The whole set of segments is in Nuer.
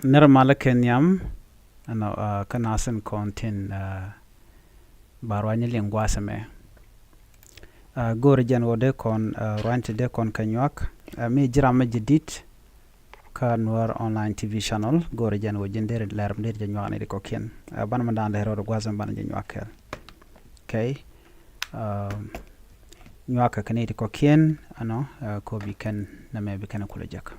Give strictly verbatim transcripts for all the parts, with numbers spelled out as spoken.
Nɛr malä kɛ nhiam, ɛnɔ, kä nasin kɔn tin ba ruany liŋ gua̱a̱th ɛmɛ. Go̱o̱rä jɛn ɣöö dee kɔn ruany ti dee kɔn kɛ nyuak. Mi ji̱ ram mi ji̱ di̱t kä Nuer Online T V channel, go̱o̱rä jɛn ɣöö ji̱n deri lɛr mi deri jɛ nyuak ni di kɔkiɛn. Banɛ mi da̱a̱n dee rɔɔd gua̱a̱th ɛmɛ banɛ jɛ nyuak kɛɛl. Okay. Nyuak kɛ kɛ ni di kɔkiɛn, ɛnɔ, ko bi kɛn nɛmɛ bi kɛn kulɛ jek.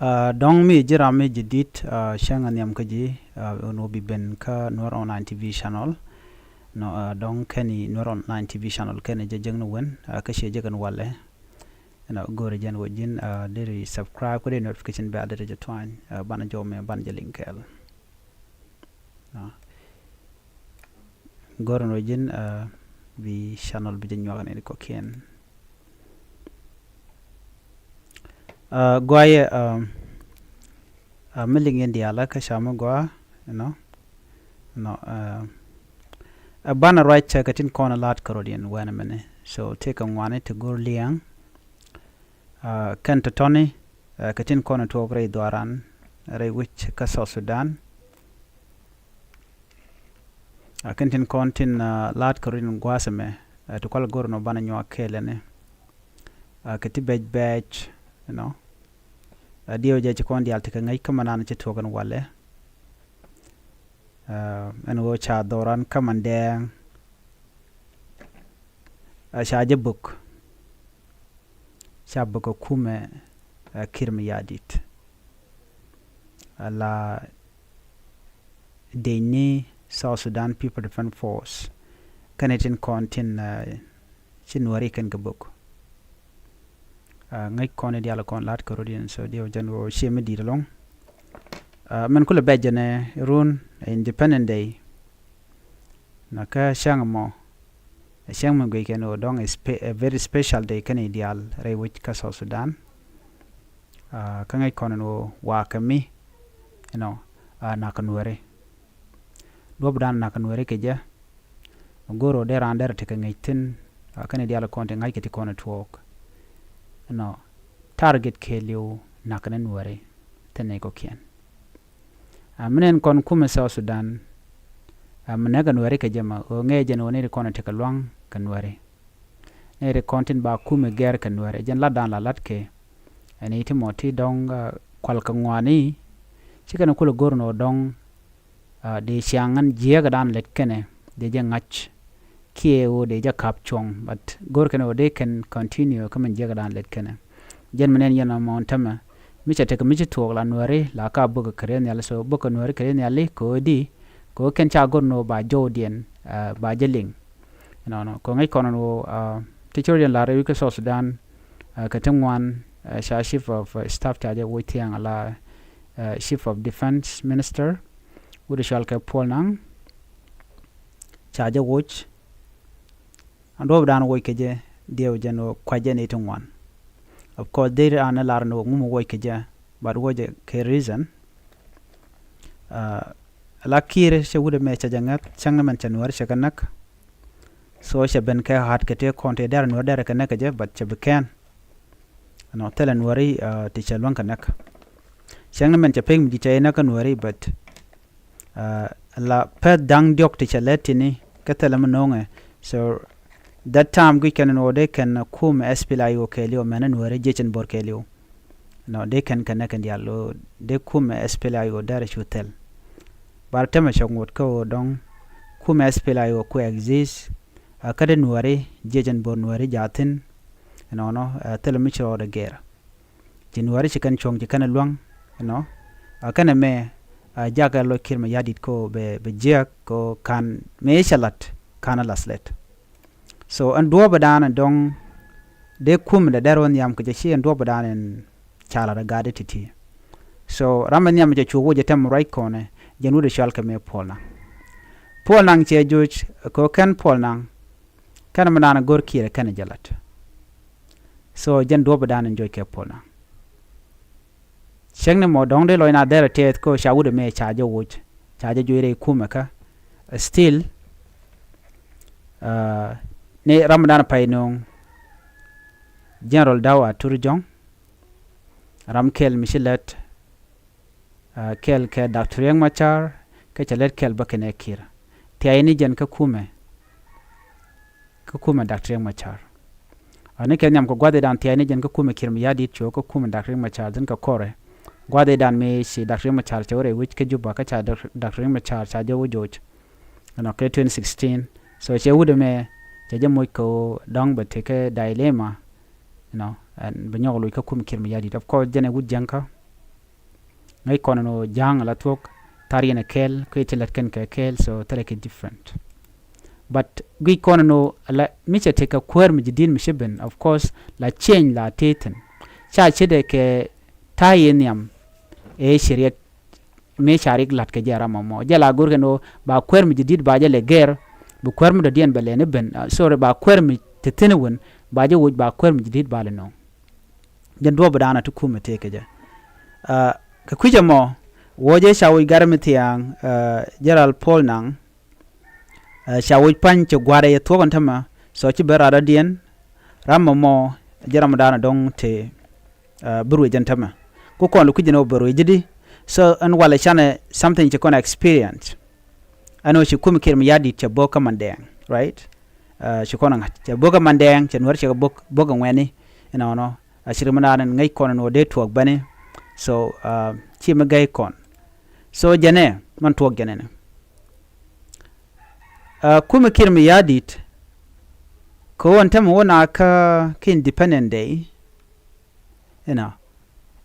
Dɔ̱ŋ mi ji̱ ram mi ji̱ di̱t, cäŋ a nhiam kä ji̱, ɛn ɣöö bi ben kä Nuer Online T V channel. Nɔ, dɔ̱ŋ kɛn i̱ Nuer Online T V channel kɛn i̱ jɛ jek ni wen, kä ciɛ jek ni walɛ. Ɛnɔ, go̱o̱rä jɛn ɣöö ji̱n deri subscribe kä dee notification bell deri jɛ tuany, banɛ jɔw mɛ banɛ jɛ liŋ kɛɛl. Go̱o̱rä ni ɣöö ji̱n bi channel bi jɛ nyuak ni di kɔkiɛn. Guayɛ, mi liŋ in diaal kä ca mi gua, you know, nɔ, ɛ banɛ ruac cɛ kɛ tin kɔn la̱t kɛ rɔ̱diɛn wɛnɛ mɛnɛ. So tëëkɛ ŋuani ti go̱r liɛŋ. Kɛn tɔ̱tɔ̱ni kɛ tin kɔn tuɔɔk rɛy dhuaran rɛy wi̱c kä South Sudan. Kɛn tin kɔn tin la̱t kɛ rɔ̱diɛn gua̱a̱th ɛmɛ, ti kual go̱r nɔ banɛ nyuak kɛɛl ɛnɛ. Kɛ ti bɛc bɛc, you know. Diɛw jɛ ci kɔn diaal ti kɛ ŋäc kä man nan ci tuɔk ɛn walɛ. Ɛn ɣöö ca dhoran kä man dɛɛŋ. Ca jɛ bök. Ca bök ɛ kumɛ, ɛ Kiir Mayardit. Ala dec ni South Sudan People Defense Force. Kɛnɛ tin kɔn tin ci Nuäri kɛn kɛ bök. Ŋäc kɔn i̱ diaal kɔn la̱t kɛ rɔ̱diɛn, so diɛw jɛn ɣöö ciɛ mi di̱i̱t ɛlɔ̱ŋ. Mɛn kulɛ bɛc jɛn ɛ run ɛ Independent Day. Nɔ kä cäŋ mɔ, cäŋ mi guic kɛn ɣöö dɔ̱ŋ ɛ very special day kɛn i̱ diaal rɛy wi̱c kä South Sudan. Kä ŋäc kɔn ɛn ɣöö wakɛ mi, you know, nak kɛ Nuäri. Duɔ̱p dan nak kɛ Nuäri kɛ jɛ. Go̱r ɣöö dee raan derɛ tekɛ ŋäc thi̱n, kɛn i̱ diaal kɔn ti ŋa̱ckɛ ti kɔn ɛ tuɔɔk. Nɔ, target kɛɛliw nak kɛ ni Nuäri thi̱n nɛy kɔ̱kiɛn. Mi nɛn kɔn kumɛ South Sudan, mi näk kɛ Nuäri kɛ jɛ ma ɣöö ŋäc jɛn ɣöö ni ti kɔn ɛ tekɛ lua̱ŋ kɛ Nuäri. Nɛy ti kɔn tin ba kumɛ gɛr kɛ Nuäri, jɛn lat dan la lat kɛ. Ɛn i̱ ti mɔ ti dɔ̱ŋ kual kɛ ŋuani, ci kɛn kulɛ go̱r nɔ dɔ̱ŋ. Dee ciaŋ ɛn jiääk dan lɛt kɛnɛ dee jɛ ŋa̱c. Kiɛ ɣöö dee jɛ ka̱p cuɔ̱ŋ, but go̱r kɛnɛ ɣöö dee kɛn continue kä min jiääk dan lɛt kɛnɛ. Jɛn mi nɛn yɛn ɛmɔ ɛn tämɛ mi cɛ tekɛ mi ci tuɔɔk la Nuäri la ka bäkɛ kɛ riɛth nhiali, so bäkɛ Nuäri kɛ riɛth nhiali kɛ ɣöö di kɛ ɣöö kɛn ca go̱r ni ɣöö ba jɔwdiɛn ba jɛ liŋ. Nɔnɔ kɛ ŋäc kɔn ɛn ɣöö ti ci rɔ̱diɛn la̱r rɛy wi̱c kä South Sudan. Kɛ ti ŋuan, ca Chief of Staff ca jɛ woc thia̱a̱ŋ ala Chief of Defense Minister wut cɔal kɛ Paul Nang. Ca jɛ woc. Ɛn duɔ̱ɔ̱p dan woc kɛ jɛ diɛw jɛn ɣöö kuac jɛ ni ti ŋuan. Of course dee an lar ni ɣöö ŋum woc kɛ jɛ, but woc jɛ kɛ reason. La Kiir cɛ wut ɛmɛ cɛ jɛ ŋäth cäŋ ni mɛn cɛ Nuäri cɛ kɛ näk. So cɛ ben kɛ hat kɛ tëë kɔn tëë dɛr Nuäri dɛr kɛ näk kɛ jɛ, but cɛ bi kɛn. Ɛnɔ thilɛ Nuäri ti cɛ luäŋ kɛ näk. Cäŋ ni mɛn cɛ pek mi ji̱ cɛ jɛ näk kä Nuäri, but la pɛth da̱ŋ diɔ̱k ti cɛ lät tini kä thilɛ mi no̱o̱ŋɛ. So that time guic kɛn ni ɣöö dee kɛn kumɛ S P L A I O kɛɛliw, mɛn ni Nuäri jiɛc ɛn bo̱r kɛɛliw. Nɔ dee kɛn kɛ näk kɛn diaal ɣöö dee kumɛ S P L A I O dɛr cu thil. Bar tɛmɛ cɛ ŋot kä ɣöö dɔ̱ŋ kumɛ S P L A I O ku exist. Kä dee Nuäri jiɛc ɛn bo̱r Nuäri jaathin. Nɔnɔ thilɛ mi ci rɔɔdɛ gɛr. Ci Nuäri ci kɛn cuɔ̱ŋ ci kɛn luäŋ. Nɔ kɛn ɛmɛ jakɛ lɔc Kiir Mayardit kä ɣöö bɛ jiääk kä ɣöö ka̱n mëë cɛ la̱t ka̱n la̱th lɛt. So ɛn duɔ̱ɔ̱pɛ daanɛ dɔ̱ŋ dee kumɛ dee dɛr wä nhiam kɛ jɛ, ci ɛn duɔ̱ɔ̱pɛ daanɛ ɛn ca lat ɛ gat i̱ ti̱ti̱. So ram ɛ nhiam cɛ cu woc ɛ tɛm ruac kɔnɛ, jɛn wut ɛ cɔal kɛ mëë Paul Nang. Paul Nang cɛ joc kɛ ɣöö kɛn Paul Nang kɛn mi naan ɛ go̱r Kiir ɛ kɛn ɛ jɛ lat. So jɛn duɔ̱ɔ̱pɛ daanɛ ɛn joc kɛ Paul Nang. Cäŋ ni mɔ dɔ̱ŋ dee lɔc na dherɛ tɛth kä ca wut ɛmɛ ca jɛ woc, ca jɛ juɔc rɛy kumɛ kä. Still ni ram dan pay no̱o̱ŋ General Daw Atur Jɔ̱ŋ, ram kɛl mi ci lät Ɛ, kɛl kɛ Doctor Riek Machar, kä cɛ lät kɛl bä kɛnɛ Kiir. Thiayni jɛn kä kumɛ. Kä kumɛ Doctor Riek Machar. Ɛ, ni kɛ nhiam kɛ gua̱dhidan thiayni jɛn kä kumɛ Kiir Mayardit, cuɛ kä kumɛ Doctor Riek Machar, then kɛ kɔrɛ. Gua̱dhidan mi ci Doctor Riek Machar cɛ wä rɛy wec kä Juba, kä ca Doctor Riek Machar ca jɛ wä joc. Ɛnɔ kɛ twenty sixteen. So cɛ wut ɛmɛ, cɛ jɛ moc kɛ ɣöö dɔ̱ŋ bɛ tekɛ dilemma, you know, ɛn bɛ nyɔk loc kä kumɛ Kiir Mayardit. Of course, jɛn ɛ wut Jiɛŋkä. Ŋäc kɔn ɛn ɣöö Ja̱a̱ŋ la thuɔ̱k, thar yɛn ɛ kɛɛl, kui̱ ti lät kɛn kɛ kɛɛl, so thilɛ kɛ different. But guic kɔn ɛn ɣöö la mi cɛ tekɛ kuäär mi ji̱ di̱t mi ci ben, of course, la change la tëë thi̱n. Ca ce̱tdɛ kɛ ta̱a̱ yɛ nhiam, ëë ci Riek, mëë ca Riek la̱t kɛ jɛ ram ɛmɔ. Jɛ la go̱r kɛn ɣöö ba kuäär mi ji̱ di̱t ba jɛ lɛ gɛr, bi kuäär mi dɔ̱diɛn bɛ lɛni ben, ah, sorry, ba kuäär mi te thi̱n wän, ba jɛ woc ba kuäär mi ji̱ di̱t ba lɛ nööŋ. Jɛn duɔ̱ɔ̱p bi da̱a̱n a ti kumɛ tëë kɛ jɛ. Ah, kɛ kui̱c ɛmɔ, wä jɛ ca woc gat mi thia̱a̱ŋ, ah, General Paul Nang, ah, ca woc pa̱ny cɛ gua̱a̱r ɛ yɛ thuɔ̱k ɛn tämɛ, so ci ben rat dɔ̱diɛn, ram ɛmɔ, jɛ ram mi da̱a̱n a dɔ̱ŋ tëë, ah, bi ruëc ɛn tämɛ. Ku kɔn lu kui̱c ɛn ɣöö bɛ ruëc ji̱ di, so ɛn walɛ canɛ something ci kɔn experience. Ɛn ɣöö ci kumɛ Kiir Mayardit cɛ bo̱k kä Mandɛɛŋ, right? Ah, ci kɔn ɛ ŋa̱c. Cɛ bo̱k kä Mandɛɛŋ, cɛ Nuäär cɛ kɛ bo̱k, bo̱k ɛ ŋuɛ̈ni, you know, you know. A ci ri mi naan ɛn ŋäc kɔn ɛn ɣöö dee tuɔɔk bɛni. So, ah, ci mi gäi kɔn. So, jɛnɛ, man tuɔɔk jɛnɛ ni. Ah, kumɛ Kiir Mayardit, kɛ ɣöö ɛn tämɛ wä na kä, kä Independent Day, you know,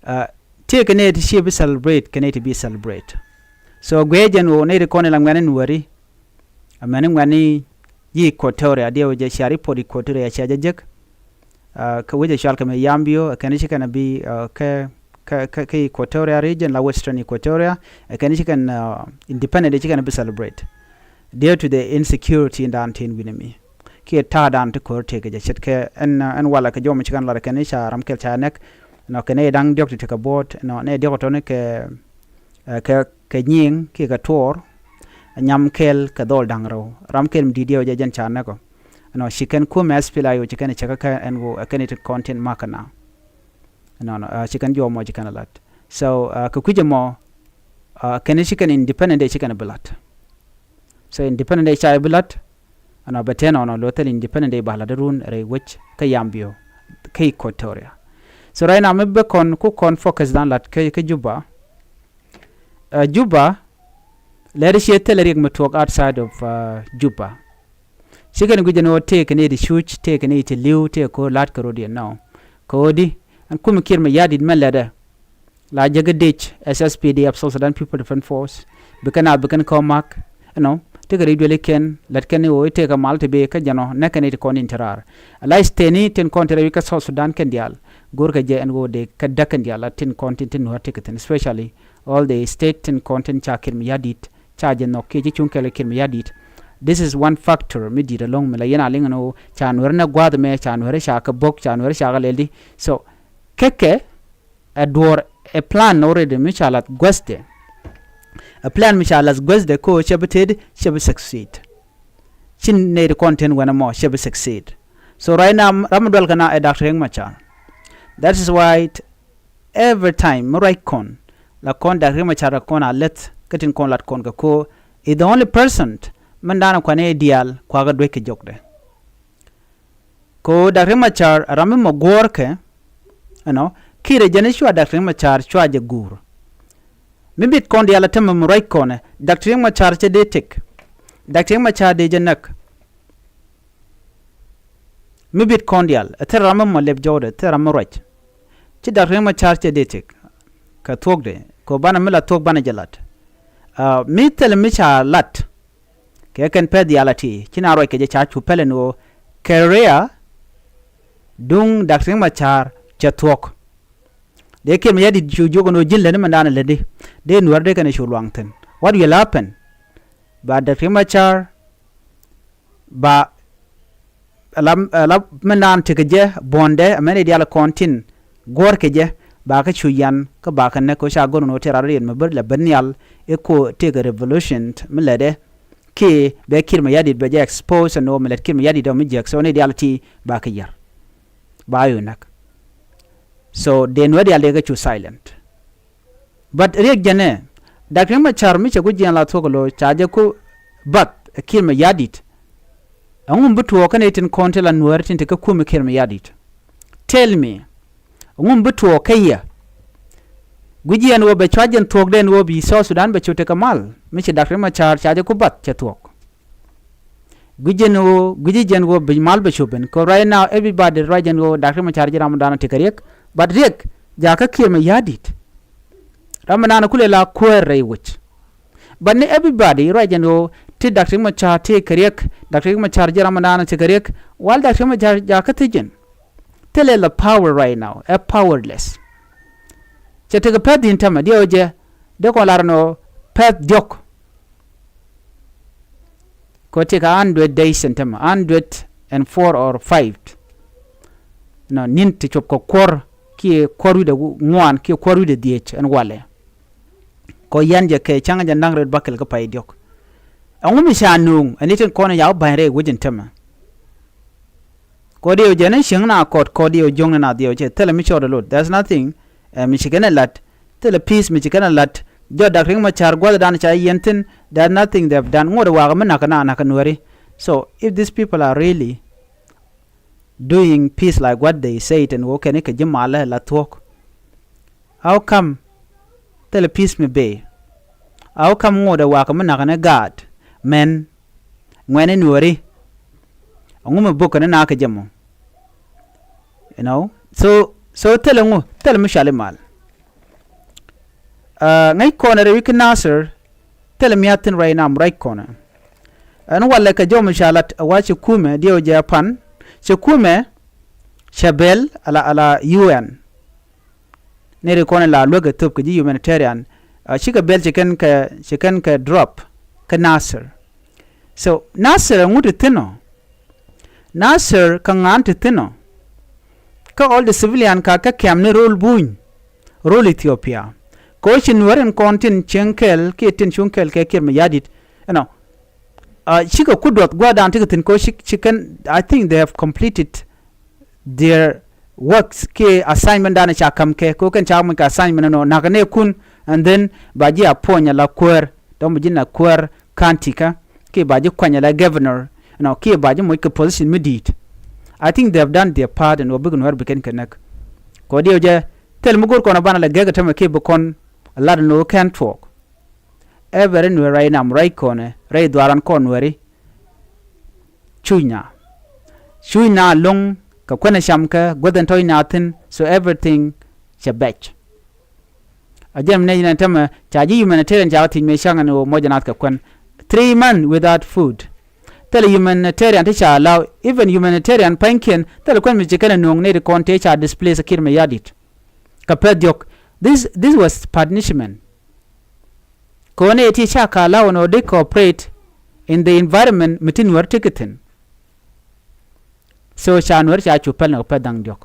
ah, tëëkɛ nɛy ti ciɛ bi celebrate, kɛ nɛy ti bi celebrate. So guiɛ jɛn ɣöö nɛy ti kɔn in la ŋuɛ̈ni Nuääri, amäni ŋuɛ̈ni ji̱ Equatoria, diɛw jɛ cia report Equatoria cia jɛ jek. Ah, kä wec ɛ cɔal kɛ mi Yambio, ɛ kɛn ci kɛn bi, ah, kä, kä, kä, kä Equatoria region, la Western Equatoria, ɛ kɛn ci kɛn, ah, Independent Day ci kɛn bi celebrate. Due to the insecurity in dan tin wi̱ni mi. Kiɛ ta̱a̱dan ti ko̱r tëëkɛ jɛ ce̱tkɛ ɛn, ɛn walɛ kɛ jɔw mi ci kɛn lat kɛn ca ram kɛl ca nɛk. Nɔ kɛ nɛy da̱ŋ diɔ̱k ti tekɛ buɔ̱ɔ̱t, nɔ nɛy diɔ̱k tɔ̱ni kɛ, eh, kɛ, kɛ nyiŋ kiɛ kɛ tuɔɔr. Nyam kɛl kɛ dhɔl da̱ŋ rɛw. Ram kɛl mi di̱i̱t diɛw jɛ jɛn ca nɛk ɔ. Nɔ ci kɛn kumɛ S P L A I O ci kɛn cɛ kä kɛ ɛn ɣöö ɛ kɛn ti kɔn tin mak kɛ na. Nɔ, nɔ, eh, ci kɛn jɔw mɔ ci kɛn lat. So, eh, kɛ kui̱c ɛmɔ, eh, kɛn ci kɛn Independent Day ci kɛn bi lat. So Independent Day ca bi lat, ɛnɔ bɛ tɛn ɔnɔ lo thil Independent Day ba lat run rɛy wec kä Yambio, kä Equatoria. So right now mi bɛ kɔn ku kɔn focus dan lat kä, kä Juba. Uh, Juba, lɛri ciɛ thil riɛk mi tuɔɔk outside of, uh, Juba. Ci kɛn guic ɛn ɣöö tëëkɛ ni ti cuc, tëëkɛ ni ti li̱w, tëëkɛ ko̱r la̱t kɛ rot yɛn nɔ. Kɛ ɣöö di, ɛn kumɛ Kiir Mayardit mɛ lɛtdɛ. La jäkä dec S S P D F, South Sudan People Defense Force, bi kɛn a bi kɛn kɔ mak, you know, tekɛ ri dueli kɛn, lät kɛn i̱ ɣöö i̱ tekɛ mal ti bi kä jɛn ɔ, nɛ kɛn i̱ ti kɔn in ti raar. Ala i̱ teni tin kɔn ti rɛy kä South Sudan kɛn diaal, go̱rkɛ jɛ ɛn ɣöö dee kä däk kɛn diaal la tin kɔn tin tin nuäär tekɛ thi̱n, especially all the state tin kɔn tin ca Kiir Mayardit, ca jɛ nhɔk kiɛ ci cuŋ kɛl Kiir Mayardit. This is one factor mi di̱i̱t ɛlɔ̱ŋ mi la yɛn a liŋ ɛn ɣöö ca nuäär nɛ gua̱a̱th ɛmɛ, ca nuäär ca kɛ bo̱k, ca nuäär ca kɛ lɛl di. So, kekɛ, ɛ duɔ̱ɔ̱r ɛ plan already mi ca lath guäthdɛ. Ɛ plan mi ca lath guäthdɛ ko cɛ bi tëëd, cɛ bi succeed. Ci nɛy ti kɔn tin wɛn ɛmɔ cɛ bi succeed. So right now, ram mi dual kɛ na ɛ Doctor Riek Machar. That is why t-, every time mi ruac kɔn, la kɔn Doctor Riek Machar kɛ kɔn a leth, kä tin kɔn lat kɔn kɛ ko, is the only person min dan kuan i̱ diaal kuakä duec kɛ jɔkdɛ. Ko Doctor Riek Machar ram mi mɔ guɔ̱ɔ̱rkɛ, you know, Kiir ɛ jɛn i̱ cua Doctor Riek Machar cua jɛ guur. Mi bit kɔn diaal ɛ tämɛ mi ruac kɔnɛ, Doctor Riek Machar cɛ dee tëk. Doctor Riek Machar dee jɛ näk. Mi bit kɔn diaal, ɛ thil ram mi mɔ lɛp jɔwdɛ, thil ram mi ruac. Ci Doctor Riek Machar cɛ dee tëk. Kɛ thuɔ̱kdɛ, ko banɛ mi la thuɔ̱k banɛ jɛ lat. Ah, mi thilɛ mi ca lat. Kɛ kɛn pɛth diaal a ti ci na ruac kɛ jɛ ca cu pɛlɛ ni ɣöö kɛ ria duŋ Doctor Riek Machar cɛ thuɔ̱k. Dee Kiir Mayardit cu jiök ɛn ɣöö ji̱n lätni mɛn da̱a̱n lätdi dee nuäär dee kɛn cu luaŋ thi̱n. What will happen? Ba Doctor Riek Machar ba ala, ala mɛn naan tekɛ jɛ buɔ̱ndɛ amɛn i̱ diaal kɔn tin guɔ̱ɔ̱rkɛ jɛ, ba kä cu yan kä ba kä näk kä ca go̱r ni ɣöö tëë rat rɔ̱diɛn mi bär lɛ ben nhial i̱ ko tëëkɛ revolution mi lätdɛ kiɛ bɛ Kiir Mayardit bɛ jɛ expose ɛn ɣöö mi lät Kiir Mayardit ɔ mi jiäk, so ni diaal ti ba kä yär ba yu näk. So dee nuäär diaal dee kä cu silent. But riɛk jɛnɛ, Dak Riek Machar mi cɛ ku jiɛn la thuɔk lo̱ ca jɛ ku bath ɛ Kiir Mayardit. Ɛŋu mi bi tuɔɔk kɛn itin kɔn ti la Nuääri tin ti kä kumɛ Kiir Mayardit? Tell me. Ɛŋu mi bi tuɔɔk kä yɛ? Guic yɛn ɣöö bɛ cua jɛn thuɔɔkdɛn ɣöö bi South Sudan bɛ cu tekɛ mal mi ci Dak Riek Machar ca jɛ ku bath cɛ thuɔɔk. Guic jɛn ɣöö, guic jɛn ɣöö bi mal bɛ cu ben. Kɛ right now everybody ruac jɛn ɣöö Dak Riek Machar ji̱ ramdan tekɛ riɛk. But riɛk jakä Kiir Mayardit. Ramdan kulɛ la kuäär rɛy wec. But ni everybody ruac jɛn ɣöö ti Dak Riek Machar tekɛ riɛk, Dak Riek Machar ji̱ ramdan tekɛ riɛk. Wal Dak Riek Machar jakä thi̱ji̱n. Thilɛ la power right now, ɛ powerless. Cɛ tekɛ pɛth din tämɛ diɛw jɛ, dee kɔn lar nɔ pɛth diɔk. Kɔ tekɛ hundred days in tämɛ, hundred and four or five. Nɔ, ni̱n ti cop kɛ kuɔr kiɛ kuɔr wi̱dɛ ŋuan kiɛ kuɔr wi̱dɛ dhiec ɛn walɛ. Kɔ yɛn jɛ kɛ ca̱ŋ jɛ naŋ ret bakɛl kä pay diɔk. Ɛŋu mi ca nuŋ ɛn itin kɔn ya wä ba̱ny rɛy wec in tämɛ? Kɔ diɛw jɛ ni cieŋ na kɔt kɔ diɛw jo̱ŋ ni na diɛw cɛ thilɛ mi cɔɔt lot. There's nothing, eh, mi ci kɛn ɛ lat. Thilɛ peace mi ci kɛn ɛ lat. Jɔt Dak Riek Machar gua̱thdan ca yɛn thi̱n. There's nothing they've done. Ŋot ɛ wakɛ mi nak na nak Nuääri. So if these people are really doing peace like what they say, and wä kɛn kɛ ji̱ malɛ la thuɔ̱k. How come thilɛ peace mi bɛ? How come ŋot ɛ wakɛ mi nak ni gaat mɛn ŋuɛni Nuääri? Ɛŋu mi bok kɛn na kɛ jɛ mɔ? You know? So, so thilɛ ŋu, thilɛ mi cɔali mal. Uh, ŋäc kɔn rɛy wi̱c kä Nasir, thilɛ mi a thi̱n right now, right kɔn. Ɛn walɛ kɛ jɔw mi ca lat a wa cɛ kumɛ diɛw jɛ pan, cɛ kumɛ, cɛ bɛl, ala, ala U N. Ni ri kɔn la luäk ɛ thop kɛ ji̱ humanitarian, uh, cikɛ bɛl ci kɛn kɛ, ci kɛn kɛ drop kä Nasir. So Nasir ɛŋu ti thi̱n ɔ? Nasir kä ŋa̱a̱n ti thi̱n ɔ? Kä all the civilian ka kä kɛm ni rol buny, rol Ethiopia. Kɛ ɣöö ci Nuäär in kɔn tin cieŋ kɛl kiɛ tin cuŋ kɛl kɛ Kiir Mayardit. You know, uh, cikɛ ku duɔth gua̱a̱dan ti kɛ thi̱n kɛ ɣöö ci, ci kɛn, I think they have completed their works kiɛ assignment dan ca ka̱m kɛ, kɛ ɣöö kɛn ca muc kɛ assignment ɛnɔ nakä nɛɛkun, and then ba ji̱ a puɔ̱ny ala kuäär, dɔ̱ŋ ba ji̱ na kuäär county kä, kiɛ ba ji̱ kuany ala governor, you know, kiɛ ba ji̱ muc kɛ position mi di̱i̱t. I think they have done their part ɛn ɣöö bikɛ Nuäär bikɛn kɛ näk. Kɛ ɣöö diɛw jɛ thil mi go̱o̱r kɔn a banɛ lɛ gɛk ɛ tämɛ kiɛ bi kɔn lat ɛn ɣöö kɛn tuɔɔk. Every Nuäär rɛy nam rɛy kɔnɛ, rɛy dhuaaran kɔn Nuääri. Cuc na. Cuc na lo̱ŋ kɛ kuɛn ɛ cam kɛ guäth ɛn tɔ̱c na thi̱n, so everything cɛ bɛc. A jɛn mi nɛy nɛn tämɛ ca ji̱ humanitarian ca kɛ thiec mëë ca̱ŋ ɛn ɣöö mɔc ɛ nath kɛ kuɛn. Three months without food. Thilɛ humanitarian ti ca allow, even humanitarian pa̱nykiɛn, thilɛ kuɛn mi ci kɛn ɛ nööŋ nɛy ti kɔn tëë ca displace Kiir Mayardit. Kɛ pɛth diɔ̱k. This, this was punishment. Kɛ ɣöö nɛy ti ca kɛ allow ɛn ɣöö dee cooperate in the environment mi ti Nuäär ti kɛ thi̱n. So ca Nuäär ca cu pɛl ni kɛ pɛth da̱ŋ diɔ̱k.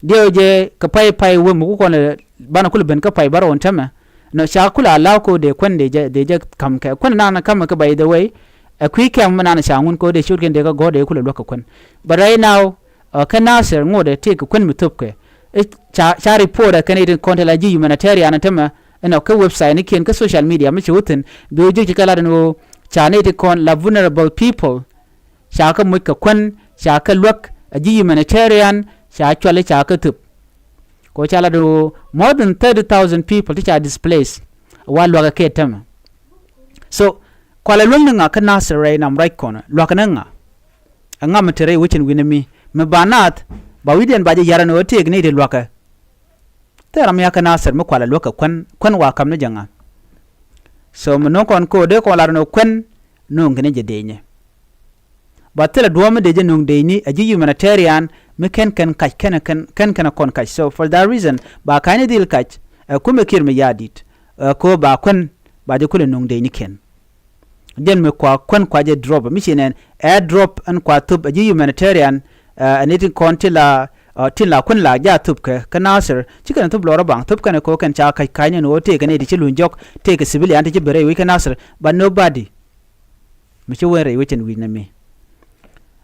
Diɛw jɛ kɛ pay pay wee mi ku kɔn ɛ banɛ kulɛ ben kä pay bä rɔɔn tämɛ. Nɔ ca kulɛ allow kɛ ɣöö dee kuɛn dee jɛ, dee jɛ ka̱m kɛ kuɛn naan ka̱m kɛ, by the way. Ɛ kui̱ kɛm mi naan ca ŋun kɛ ɣöö dee ciötkiɛn dee kɛ gɔ̱r dee kulɛ luäk kɛ kuɛn. But right now, uh, kä Nasir ŋotdɛ tëëkɛ kuän mi thöpkɛ. I̱ ca, ca report ɛ kɛn i̱ tin kɔn ti la ji̱ humanitarian tämɛ, ɛnɔ kä website ni kiɛn kä social media mi ci wä thi̱n, bi wä jiök ci kɛ lat ɛn ɣöö ca ni ti kɔn la vulnerable people. Ca kä moc kɛ kuän, ca kä luäk, a ji̱ humanitarian ca cuali ca kä thöp. Kɛ ɣöö ca lat ɛn ɣöö more than thirty thousand people ti ca displace. Wa luäk ɛ kɛ tämɛ. So kualɛ luäk ni ŋa kä Nasir rɛy nam ruac kɔn, luäk ni ŋa? Ɛŋa mi te rɛy wecin wi̱nɛ mi, mi ba naath ba wi̱cdiɛn ba jɛ ya̱r ɛn ɣöö tëëk ni ti luäkɛ? Thil ram yakä Nasir mi kualɛ luäk kɛ kuän, kuän wa ka̱m ni jɛ ŋa? So mi no̱o̱ŋ kɔn ko̱o̱dɛ kɔn lar ɛn ɣöö kuän no̱o̱ŋ kɛn jɛ dëënyɛ. Ba thilɛ duɔ̱ɔ̱p mi dee jɛ no̱o̱ŋ dëënyni ɛ ji̱ humanitarian mi kɛn kɛn kac kɛn kɛn kɛn kɛn kɔn kac. So for that reason ba ka̱cni dhil kac ɛ kumɛ Kiir Mayardit, ɛ ko̱o̱p ba kuän ba jɛ kulɛ no̱o̱ŋ dëënyni kɛn. Jɛn mi kua kuän kua jɛ drop mi ci nɛn ɛ drop ɛn kua thop ɛ ji̱ humanitarian. Ɛ ni tin kɔn ti la, ɛ, tin la kuän la ja thop kɛ kä Nasir ci kɛn thop lɔrɔ baŋ thop kɛn ko kɛn ca kac kac ni ni wä tëëkɛ ni ti ci luny jɔk tëëkɛ civilian ti ci bɛ rɛy wec kä Nasir. But nobody mi ci wen rɛy wec ɛn wi̱c ni mi.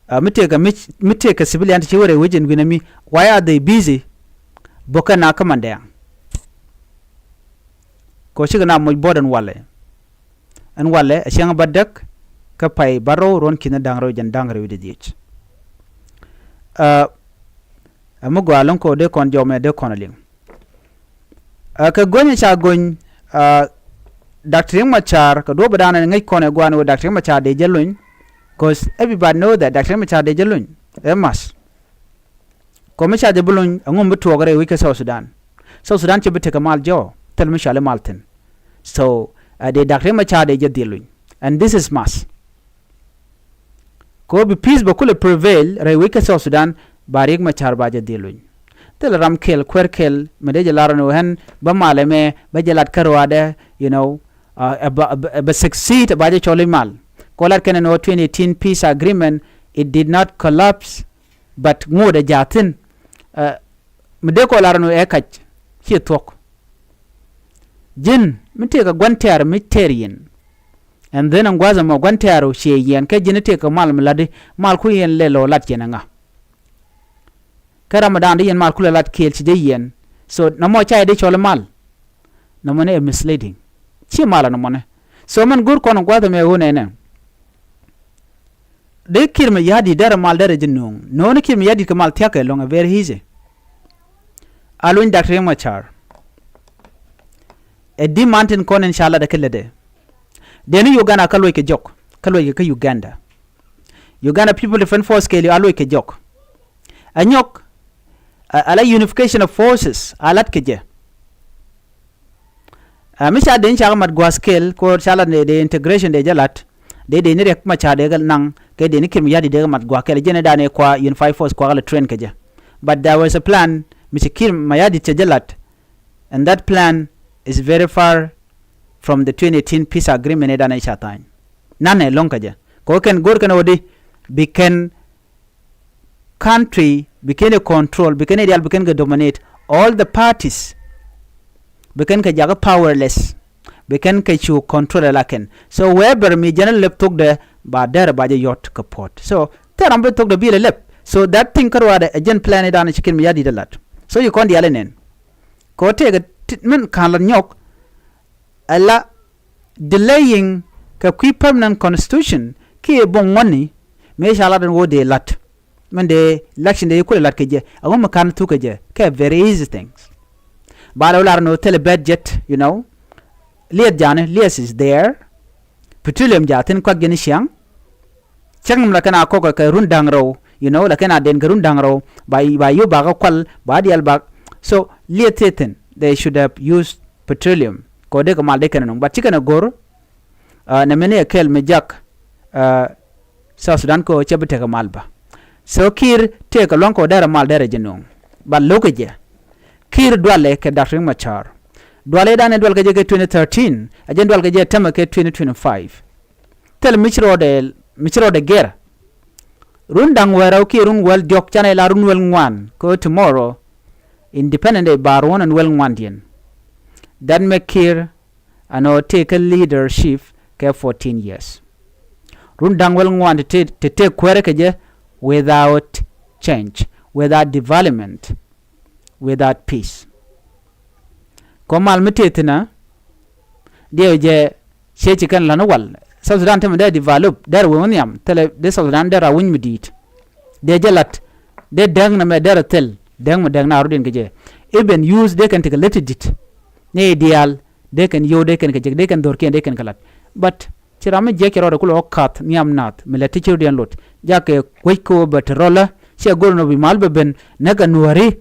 Ɛ mi tëëkɛ mi, mi tëëkɛ civilian ti ci wen rɛy wec ɛn wi̱c ni mi. Why are they busy? Bokɛ na kä mandɛɛŋ. Kɔ cikɛ na moc buɔt ɛn walɛ. Ɛn walɛ ɛ cäŋ bädäk kä pay bärɔw ruɔ̱n ki̱n da̱ŋ rɛw jɛn da̱ŋ rɛw wi̱cdɛ dhieec. Ɛ, ɛ mi gɔaa lo̱ŋ kɔ dee kɔn jɔmɛ dee kɔn liŋ. Ɛ, kɛ go̱nyɛ ca go̱ny, ɛ, Doctor Riek Machar kɛ duɔ̱ɔ̱p ɛ da̱a̱n ɛn ŋäc kɔn ɛ gua̱a̱n wee Doctor Riek Machar dee jɛ luny. 'Cause everybody know that Doctor Riek Machar dee jɛ luny. Ɛ math. Kɔ mi ca jɛ bi luny ɛŋu mi bi tuɔɔk rɛy wec kä South Sudan. South Sudan ci bi tekɛ mal jɔɔ thil mi cɔali mal thi̱n. So, ɛ, dee Doctor Riek Machar dee jɛ dhil luny. And this is must. Kɔ bi peace bɛ kulɛ prevail rɛy wec kä South Sudan, ba Riek Machar ba jɛ dhil luny. Thilɛ ram kɛl kuäär kɛl mi dee jɛ lar ni wä ɣän bä mal ɛmɛ bä jɛ lat kä ruaadɛ, you know, ɛ bä, ɛ bä, ɛ bä succeed ɛ ba jɛ cɔl i̱ mal. Kɔ lat kɛn ɛn ɣöö twenty eighteen peace agreement, it did not collapse, but ŋot ɛ jaathin. Ɛ, mi dee kɔ lar ni wä ɛ kac ciɛ thuɔ̱k. Ji̱n mi tëëkɛ gua̱n tɛ̈r mi tɛr yɛn. And then ɛn gua̱a̱th ɛmɔ gua̱n tɛ̈r ɔ ciɛ yɛn kɛ ji̱n tëëkɛ mal mi la̱tdi, mal ku yɛn lɛ lɔ lat yɛn ɛ ŋa? Kä ram mi da̱a̱n di yɛn mal kulɛ lat kɛɛl ci jɛ yɛn. So nɔmɔ ca yɛ di cɔl i̱ mal. Nɔmɔni ɛ misleading. Ci mal ɛ nɔmɔni. So mɛn go̱r kɔn gua̱th ɛmɛ ɣöö nɛnɛ. Dee Kiir Mayardit derɛ mal derɛ ji̱ nööŋ. Nööŋni Kiir Mayardit kɛ mal thia̱kɛ lɔ̱ŋ ɛ very easy. A luny Doctor Riek Machar. Ɛ di man tin kɔn in ca lat ɛ kɛ lätdɛ. Dee ni Uganda kä luɔc kɛ jɔk. Kä luɔc kɛ kä Uganda. Uganda People Defense Force kɛɛliw a luɔc kɛ jɔk. Ɛ nyɔk, ɛ, ala unification of forces a lat kɛ jɛ. Ɛ, mi ca dee ni cakɛ mat gua̱a̱th kɛɛl, kɛ ɣöö ca lat ni dee integration dee jɛ lat, dee dee ni Riek Machar dee kɛ naŋ, kɛ dee ni Kiir Mayardit dee kɛ mat gua̱a̱th kɛɛl, jɛn ɛ da̱a̱n ɛ kua unified force kua kɛ lɛ train kɛ jɛ. But there was a plan, mi ci Kiir Mayardit cɛ jɛ lat, and that plan is very far from the twenty eighteen peace agreement ɛ da̱a̱n ɛ ca tha̱a̱ny. Nanɛ lo̱ŋ kɛ jɛ. Kɛ ɣöö kɛn go̱r kɛn ɣöö di, bi kɛn country bi kɛn ɛ control, bi kɛn ɛ diaal bi kɛn kɛ dominate all the parties. Bi kɛn kɛ jakä powerless. Bi kɛn kɛ cu control ɛ la kɛn. So wherever mi jɛn ɛ lɛp thokdɛ ba derɛ ba jɛ yɔt kɛ puɔ̱t. So thil ram bi thokdɛ bi lɛ lɛp. So that thing kä ruaadɛ ɛ jɛn plan i̱ da̱a̱n ci Kiir Mayardit ɛ lat. So ci kɔn diaal ɛ nɛn. Kɛ ɣöö tëëkɛ ti-, min ka̱n lat nyɔk ɛ la delaying kɛ kui̱ permanent constitution kiɛ buɔ̱ŋ ŋuɔ̱tni mëë ca lat ɛn ɣöö dee la̱t. Min dee election dee kulɛ la̱t kɛ jɛ, a ɣöö mi ka̱n thuk kɛ jɛ kɛ very easy things. Ba lɛ wä lar ɛn ɣöö thilɛ budget, you know. Lieth ja̱a̱ni, lieth is there. Petroleum ja̱a̱ thi̱n kuak jɛ ni ciaŋ. Cäŋ mi la kɛn a kɔk kɛ run da̱ŋ rɛw, you know, la kɛn a den kɛ run da̱ŋ rɛw, ba, ba yop ba kä kual, ba diaal ba. So lieth thi̱n, they should have used petroleum. Kɛ ɣöö dee kɛ mal dee kɛn a nuŋ. But ci kɛn a go̱r, ɛ, nɛ mɛn ni ɛ kɛl mi jak, ɛ, South Sudan kɛ ɣöö cɛ bi tekɛ mal bä. So Kiir tëëkɛ lua̱ŋ kɛ ɣöö derɛ mal derɛ ji̱ nuŋ. But lo̱kɛ jɛ. Kiir dualɛ kɛ Doctor Riek Machar. Dualɛ i̱ da̱a̱n ɛ dual kɛ jɛ kɛ twenty thirteen, ɛ jɛn dual kɛ jɛ tämɛ kɛ twenty twenty-five. Thil mi ci rɔɔdɛ, mi ci rɔɔdɛ gɛr. Run da̱ŋ wäl rɛw kiɛ run wäl diɔ̱k canɛ la run wäl ŋuan kɛ ɣöö tomorrow Independent Day ba ruɔ̱n ɛn wäl ŋuandiɛn. That make Kiir ɛn ɣöö tëëkɛ leadership kɛ fourteen years. Run da̱ŋ wäl ŋuan ti tëë, ti tëë kuäärä kɛ jɛ without change, without development, without peace. Kɔ mal mi tëë thi̱n ɛ, diɛw jɛ ciɛ ci kɛn la̱t ni wal. South Sudan tɛmɛ dee develop, dee rɛ wee wä nhiam, thilɛ dee South Sudan dee rɛ winy mi di̱i̱t. Dee jɛ la̱t, dee däk nɛmɛ dee rɛ thil, däk mi däk na rɔ̱diɛn kɛ jɛ. Even youth dee kɛn tekɛ lät ti di̱t. Ni diaal, dee kɛn yio̱w, dee kɛn kɛ jek, dee kɛn dho̱rkiɛn, dee kɛn kɛ la̱t. But ci ram mi jiɛk cɛ rɔɔdɛ kulɛ wä ka̱th nhiam nath mi lɛ ti ci rɔ̱diɛn lot. Jakɛ kuec kɛ ɣöö bɛ te rɔlä, ciɛ go̱r nɔ bi mal bɛ ben, näkɛ nuääri